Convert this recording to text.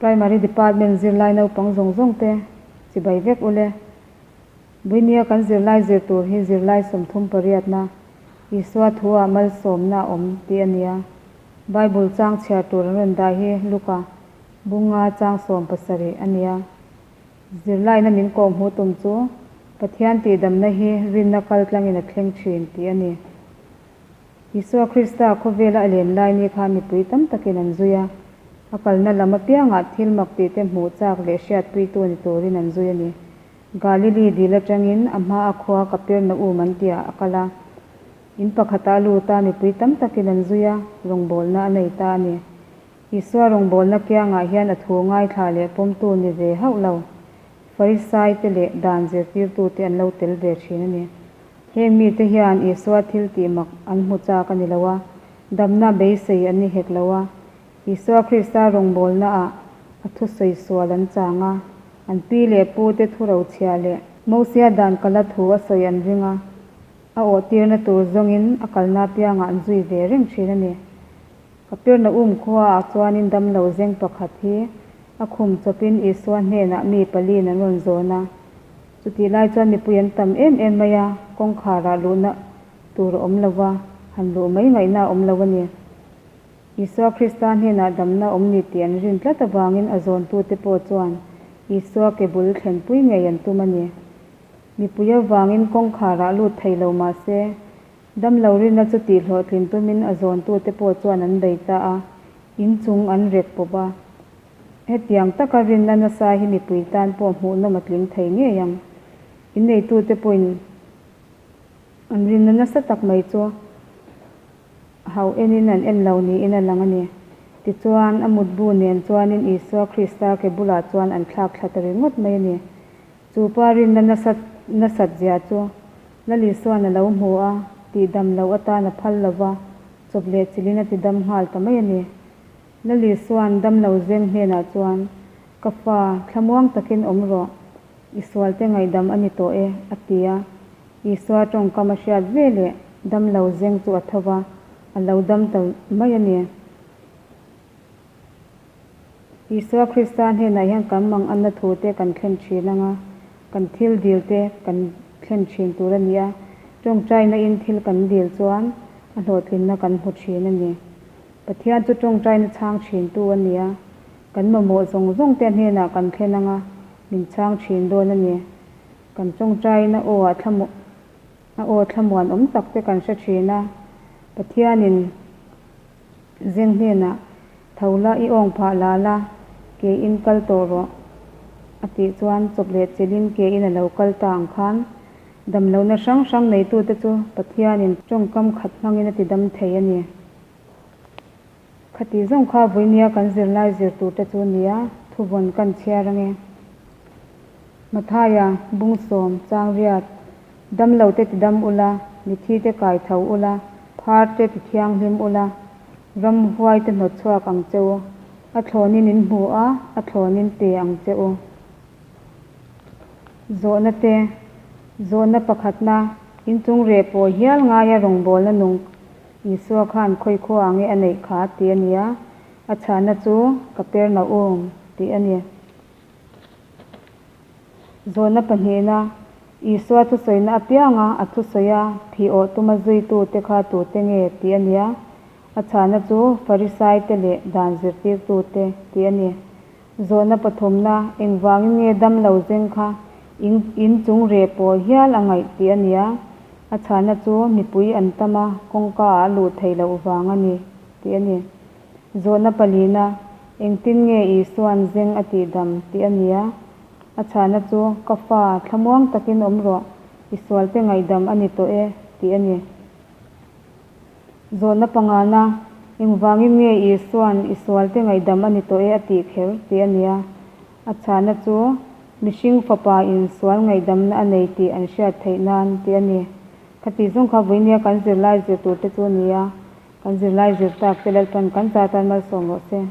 Primary Department zirlai naupang zawng zawng te chibai vek ule. Buinia kan zirlai zir tur hi zirlai 38na Isua thua malsawmna awm tih a nia. Bible chang chhiar tur an rawn dah hi Luka bunga chang 17 a nia. Zirlaina min kawh hmuh tum chu Pathian tihdamna hi rinna kal tlangin a thleng thin tih a ni. Isua Krista khawvela a len lai ni khan mipui tam takin an zui a. A kalna lam apiangah thil mak tih te hmuh chak leh hriatpuitu ni turin an zui a ni. Galili dil atangin a hma a khua Kapernaum an tihah a kal a. In pakhata a lut a, mipui tam takin an zui a, rawngbawlna a nei ta a ni. Isua rawngbawlna kiangah hian a thu ngaithla leh pawmtu ni ve hauh lo. Farisai te leh dan zirtirtu te an lo tel ve thin a ni. Heng mite hian Isua thil tih mak an hmu chak a ni lo a, damna beisei an ni hek lo a. Isua Krista rawngbawlna ah a thusawi sual an chang a, an pi leh pu te thu rochhiah leh Mosia dan kala thu a sawi an ring a, a awh tirna tur zawngin a kalna apiangah an zui ve reng thin a ni. Kapernaum khua ah chuanin damlo zeng pakhat hi a khum chawpin Isua hnenah mi paliin an rawn zawn a. Chutih lai chuan mipui an tam em em mai a, kawngkharah luhna tur a awm lo va, han luh mai ngaihna a awm lo a ni. Isua Krista hnenah damna awm ni tih an rin tlat avangin a zawntute pawh chuan Isua ke bul thlenpui ngei an tum a ni. Mipui avangin kawngkharah lut thei lo mah se, damlo rinna chu tihhlawhtlin tumin a zawntute pawh chuan an bei ta a, inchung an rek pawp a. Hetiang taka rinna nasa hi mipui tan pawh hmuhnawm a tling thei ngei ang. Inneitute pawhin an rinna nasa tak mai chu hau enin an en lo niin a lang a ni. Tichuan, a mutbu nen chuanin Isua Krista ke bulah chuan an thlak thla ta ringawt mai a ni. Chu pa rinna nasat nasat zia chu Lal Isua'n a lo hmu a, tihdam loh atan a phal lo va, chawp leh chilhin a tidam nghal ta mai a ni. Lal Isua'n damlo zeng hnenah chuan, Ka fa, thlamuang takin awm rawh, i sualte ngaihdam a ni tawh e, a ti a. Isua tawngkam a hriat ve leh damlo zeng chu a tho va, a lo dam ta mai a ni. Isua Krista hnenah hian kan manganna thu te kan thlen thin ang a, kan thil dil te kan thlen thin tur a ni a, tawngtaina in thil kan dil chuan a hlawhtlinna kan hmu thin a ni. Pathian chu tawngtaina chhang thin tu a ni a, kan mamawh zawng zawng te hnenah kan thlen ang a, min chhang thin dawn a ni. Kan tawngtaina aw ah thlamuh a aw thlamuan awm tak te kan hre thin a, Pathianin zeng hnenah tho la i awng phah la la, ke in kal tawh rawh a tih chuan chawp leh chilhin ke in a lo kal ta ang khan damlohna hrang hrang neitute chu Pathianin tawngkam khat hmangin a ti dam thei a ni. Khati zawng kha vawinia kan zirlai zir tur te chu nia, thuvawn kan chhiar ange. Mathaia, bung 10, chang 8, Damlo te tidam ula, mithi te kai tho ula, phar te tithianghlim ula, ramhuai te hnawt chhuak ang che u, a thlawnin in hmu a, a thlawnin pe ang che u. Zawhna te, Zawhna pakhatna, inchung reh pawh hial ngaia rawngbawlna nung Isua khan khawi khua ang e a neih kha tih a ni a, a chhahna chu Kapernaum tih a ni. Zawhna pahnihna, Isua thusawina apianga a thusawi a phih awh tuma zuitute kha tute nge tih a ni a, a chhahna chu Farisai te leh dan zirtirtute tih a ni. Zawhna pathumna, engvangin nge damlo zeng kha in inchung reh pawh hial a ngaih tih a ni a, a chhahna chu mipui an tam a, kawngka ah a luh theih loh vang a ni tih a ni. Zawhna palina, engtin nge Isua'n zeng a tihdam tih a ni a, a chhahna chu ka fa thlamuang takin awm rawh, i sualte ngaihdam a ni tawh e tih a ni. Zawhna pangana, engvangin nge Isua'n i sualte ngaihdam a ni tawh e a tih kher tih a ni a, a chhahna chu mihring fapa in sual ngaihdamna a nei tih an hriat theih nan tih a ni. Khati zawng kha vawinia kan zirlai zir tur te chu a ni a, kan zirlai zir tak te Lalpan kan za tan malsawm rawh se.